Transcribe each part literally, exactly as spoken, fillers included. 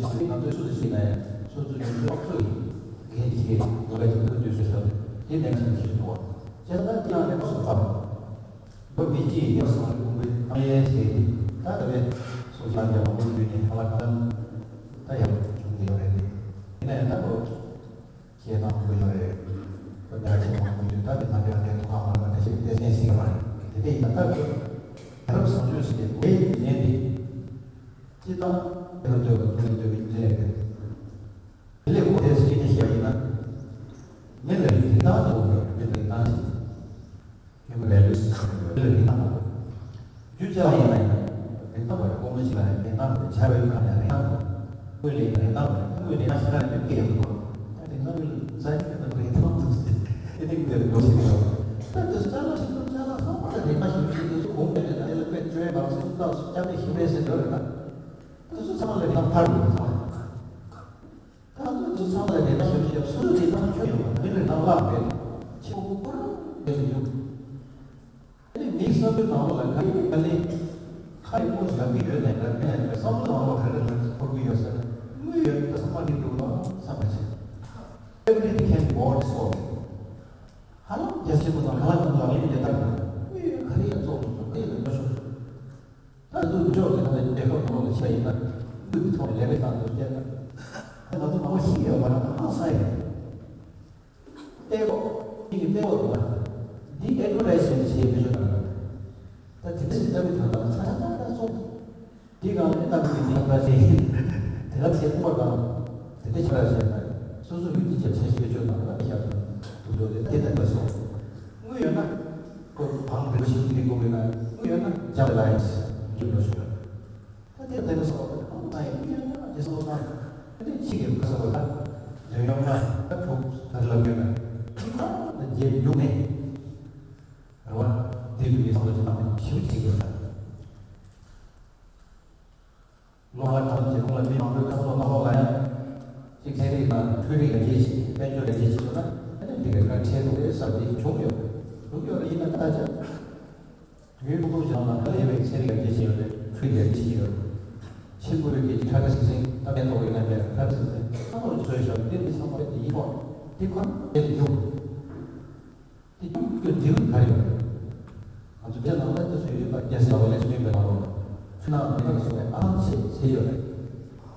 ཞིག་ང་ཚོའི་སུ་ཞིག་ན་ཡང་སོ་སོ་ཡོངས་འཛིན་ཚོགས་གཙོ་ཡིན། འགན་ཞིག་ལ་ཀ་ཅིག་ཏུ་དུས་སུ་ཞབས་དེ་ནས་ཀྱང་ཞིག་འདུག་བ། བྱས་ཙང་དེ་ཡང་ནས་ཕར་ཚུར་ཕར་མགོ་མི་གཅིག་ཡོད་སོང་ལ་དགོངས་པའི་ཨང་ཡས་བྱས་ཏེ། ད་ད་བས་སོ་སོ་ལ་ཀྱང་མང་པོ་བརྒྱུད་ནས་ཧ་ལ་གང་ད་ཡག་བྱུང་གི་ཡོད་རེད། དེ་ཡིན་ན་ཡང་ད་ལོ། ཁྱེད་དང་ཁོ་ཡོད་རེད། ཁོ་ཉག་ཆེ་མང་པོ་ཡོད། ད་དེ་ང་འདྲ་འདྲ་ཐོག་ཁ་མ་ལ་འདྲ་ཞིག་བལྟས་ཚན་ཞིག་མ་རེད། དེ་འདྲ་ཡིན་ན་ད་ཁོ་རབ་བཟང་སྤྱོད་ཟེར་དེ་ལས་ཀྱི་ལན་དེ། སྤྱི་དང་དེ་ལ་འདོད་པ་དེ་ལ་འདོད་པའི་རྒྱུ་མཚན་རེད། དེ་ལས་ཁོ་དེ་ཟེར་ནས་བཤད་པ་ཡིན་ན། མི་ལ་ཡི་རིན་ཐང་དུ་འགྲོ་བའི་རིན་ཐང་ཞིག་ཡོད་པ་རེད། ལུས་ལ་ཡི་དྭགས་རྒྱུ་ཆ་ཡིན་ན་ཡང་རིན་ཐང་བར་སྒོར་མོ་ཞིག་ལ་ཡང་རིན་ཐང་བར་བྱ་བའི་ཁ་ནས་རིན་ཐང་དང་། དངུལ་ལས་རིན་ཐང་བར་དངུལ་རིན་ཐང་ཞིག་ལ་ཡང་སྐད་ཡོད་པ། ད་རིན་ཐང་དངུལ་རྩ་ཆེན་དང་རིན་ཐང་དུ་ཟེར་ཨེ་ཏིག་དེར་འགྲོ་ཞིག་ཡོད། ད་དེ་ཚོ་ཅ་ལག་ཞིག་ཏུ་ཅ་ལག་ཚང་མ་ལ་རིན་ཐང་ཞིག་ཡོད། དེ་ཚོ་གོང་དེ་ནས་ད་ཨེ་ལ་པེ་ཀྲོའི་བར་སུ་ཏག་སུ་སྐྱབས་གནས་ཞིག་རེད་ཟེར་འདོད་རེད། ད་དེ་ཚོ་ཚང་མ་ལ་རིན་ཐང་འཕར་འགྲོ་གི་ཚང་མ། ད་ང་ཚོ་ཚང་མ་ལ་རེ་བ་ཞུ་ཞབས་སུ་རེ་བ་ཁྱོན་ཡོང་བ་མི་ལ་རྣམ་ལག་མེད། ཆེ་བོ་ཁོ་རང་རེད་ཡོང་། དེ་ནི་མིའི་བསམ་བློའི་ནང་ལོགས་ལ་ག་ཡི་ག་ལེ། ཁ་ཡི་ཀུན་ལ་མི་ཡོད་ནས་ལ་མི་ལ་བསམ་བློ་ནང་ལོགས་ག་རེ་ལ་འཁོར་གི་ཡོད་ཟེར་ན། དངུལ་ཡོད་ད་ཚང་མ་གི་འགྲོ་ལ་བསམ་པ་བྱེད། Everything can be bought and sold. ཧ་ལམ་རྒྱ་ཆེན་པོ་དང་ཧ་ལམ་ཀུན་ལ་ལེན་དེ་ལྟར་ཡོད། དངུལ་ཡོད་ག་རེ་ཡང་བཙོང་མི་ཐུབ་དེ་ལ་འགྲོ་ཆོག་ད་འདུག་འཇོག་ཟེར་ན་རྒྱལ་ཁབ་ནང་ལ་ཆ་ཡིན་ན་དངུལ་གྱི་ཐོག་ནས་ལས་ཀ་བཏང་འདུག་ཅེས་ན། ད་ང་ཚོ་མང་པོ་ཤི་ཡོད་པ་ན་ཧང་སང་ཡོད། གཏེ་པོ་འདི་གི་གཏེ་པོ་འདུག་ན་འདི་ཨེ་ཌ་ཝར་ཊའི་སི་མེན་ཊི་བྱེད་མི་ཆོག་ན། ད་དེ་འདྲ་ཞིག་ལྟ་བུའི་དོན་དག་ཚ་ཚ་ཚ་ཚ་སོང་། འདི་གང་ལ་ལྟ་བུ་ཡིན་ནི་ཁ་ཤས་ཡིན། དེ་ལ་ཚེ་ཐུང་བ་དང་། དེ་འདྲ་ཆ་ར་བྱས་ན། སོ་སོ་ལུས་ཀྱི་ཆ་ཆ་ཤས་ཆོད་ན་ལ་ཤ་དང་། དུ་དོ་དེ་དེ་ལྟ་བུ་སོང་། དངུལ་ཡོད་ན། ཁོ་བང་རིམ་བཞིན་གྱི་སྒོ་ནས་དངུལ་ཡོད་ན་འཇམ་ལ་ཡིན། འཇུག་ལ་ཞུ། ད་དེ་ལྟ་བུ་སོང་། ཨང་ད་ཡིན་དངུལ་ཡོད་ན་དེ་སོང་ན། དེ་ནས་ཕྱི་གི་ཁ་སོ་ད། དོན་ཡོང་ན་ད་ཕྲུག་ད་ལབ་ཡོད་ན། ཁྱི་ཁ་ད་རྒྱབ་རྒྱུག་ནས། རེད་བ། དེ་དུས་ཀྱི་སོང་ལ་ཅི་ནང་ཞིབ་ཅིག་ཡོད་ད། ལོ་ལྔ་གྲངས་ཀྱི་ཁོང་ལ་མི་མང་པོའི་ཁ་ལོ་ཁ་ལོ་ལ་ཡང་། གཅིག་ཚན་རིག་དང་འཕྲུལ་རིག་ལ་རྒྱས་ཤིང་དཔལ་འབྱོར་ལ་རྒྱས་ཤིང་ཡོད་ན། ཨ་ནི་འདི་གའི་བཀའ་ཁྲལ་འདུག་རེད་བསམ་སྟེ་བྱུང་ཡོད། བྱུང་ཡོད་རེད་ཡིན་ན་ད་ཆ། དུས་ཁོང་ཁྲོ་བྱུང་ན་ད་ལས་པའི་ཚན་རིག་ལ་རྒྱས་ཤིང་ཡོད་རེད། འཕྲུལ་རིག་ལ་རྒྱས་ཤིང་ཡོད་རེད། ཕྱི་འབུར་གྱི་ཁྲ་ཁ་སིང་སིང་ད་མེད་ཐོག་ཡོད་ན་མེད་ཁྲ་ཁ་སིང་སིང་ཚང་མར་བཟོས་བཞག་འདི་འདི་ཚང་མ་འདི་ཡིན་ཐོག་འདི་ཁོ་ན་དེ་ལ་འཇུག་དེ་ཀྱང་ཀྱང་འབྲས་བུ་ག་རེ་ཡོད། ང་ཚོ་བོད་ནང་ལ་དེ་ཚོ་ཡོད་པ་རྒྱལ་སྲས་ལ་བ་ལས་ཚུལ་མེད་པ་ལོ། ཆུ་ནང་མེ་ཁ་སོགས་པའི་ཨ་ཐང་ཆེ་ཆེ་ཡོད་རེད།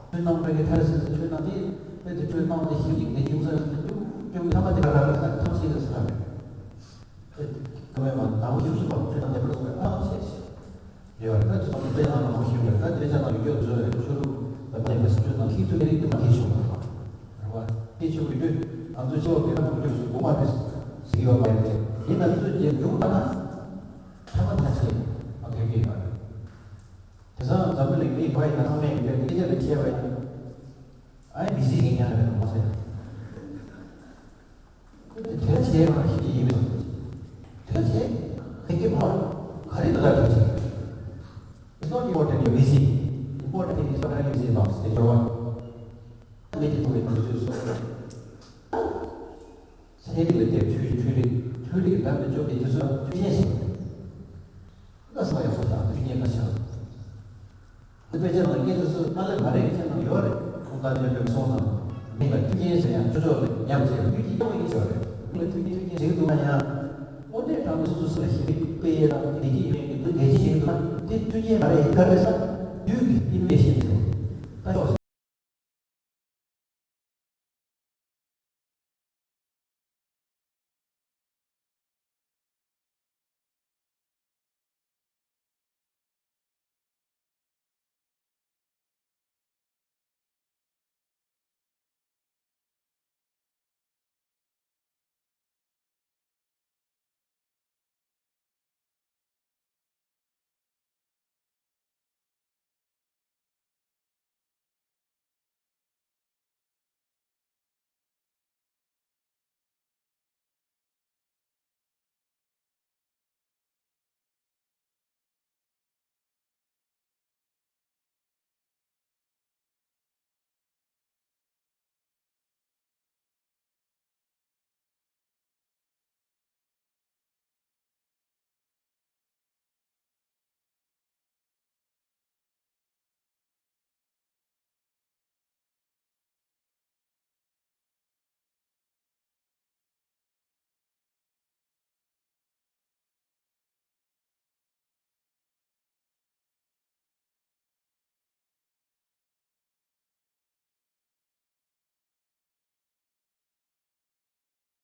ཆུ་ནང་མེ་ཁའི་མཐར་ཟིན་ཚེ་ཆུ་ནང་དེ་དཔེ་དེ་ཆུ་ནང་དེ་ཞིབ་ཅིག་ནས་ཅུང་ཟད་ཅུང་ཅུང་ཐ་མ་དེ་ག་ར་ལ་ཐང་ཆེ་གི་ས་རེད། དེ་ཀ་མེད་མ་ནང་ཞིབ་སུ་བ་ཆུ་ནང་དེ་པར་སོགས་པའི་ཨ་ཐང་ཆེ་ཆེ། ཡོད་རེད། ད་ཅི་ཙམ་དཔེ་ནང་ལ་མང་ཞིག་ཡོད་རེད། ད་དཔེ་ཆ་ནང་ཡོད་རྒྱུ་བཟོས་རེད། ཆུ་རུ་ད་པ་ཡིན་པ་སི་ཆུ་ནང་ཁྱི་ཚུ་མེ་རིག་དེ་མ་ཁྱི་ཆུ་མ་རེད་བ། ཁྱི་ཆུ་ཡོད་རྒྱུ་ང་ཚོ་ཆེ་བ་དེ་ན་མང་རྒྱུ་སུ་དགོས་མ་རེད་ཟེར་ཡོད་པ་རེད། དེ་ཡིན་ན་ཚུ་རྗེས་འཇུག་པ་ན་ཐ་མ་ཐ་ཆད་མ་ཐོན་གྱི་ཡོད་རེད། དེང་སང་འཛམ་བུ་གླིང་མི་བ་ཡིན་ན་ཚང་མས་ཡོད་རྒྱུ་དེ་ཆ་ལ་ཁྱད་པ་ཡིན་ཨ་ཡིན་བི་ཟི་ཡིན་ཡང་རེད་མ་ཟེར། དེ་བྱས་པ་ཞིག་ཡིན་མིན། དེ་བྱས་ཁེ་ཁེ་མ་ག་རེ་ལ་དེ་བྱས། It's not important your busy. Important thing is what are you busy about? དེ་སྦྱོར་བ། མི་དེ་ཐུག་པའི་དུས་ཚོད་སོ། ཚན་རིག་ལ་དེ་འཕྲུལ་འཕྲུལ་རིག་འཕྲུལ་རིག་ལམ་དུ་འཇོག་པའི་དུས་ཚོད་མཐུན་རྐྱེན་ཞིག་འདི་ལ་སོགས་ཡང་སོགས་དང་མཐུན་རྐྱེན་ཁ་ཤས། འདི་དཔེ་ཆ་ནང་སྐད་ཆ་ཚོ་ཨ་ལེ་མ་རེད་ཁྱེད་རང་ཡོད་རེད། ཁོང་ཁ་ལེ་ལེ་སོང་ན་མི་ལ་མཐུན་རྐྱེན་ཟེར་ཡང་ཆོས་ཕྱོགས་ལ་ཉམས་ཆེ་བ་མཐུན་རྐྱེན་སྐྱོ་བོ་ཡིན་ཟེར་རེད། མི་ལ་མཐུན་རྐྱེན་མཐུན་རྐྱེན་ཟེར་གི་འདུག་ན་ཡང་། དངོས་གནས་དྲང་གནས་སོ་སོ་ལ་ཞིབ་འཇུག་སྤེལ་ཡས་དང་བདེ་སྐྱིད་ཡོད་མཁན་འདི་གལ་ཆེ་ཞིག་འདུག་ན་དེ་མཐུན་རྐྱེན་མ་རེད་ག་རེ་ཟེར་ན་དུས་ཀྱི་ཨིན་ཝེ་སི་ཊི་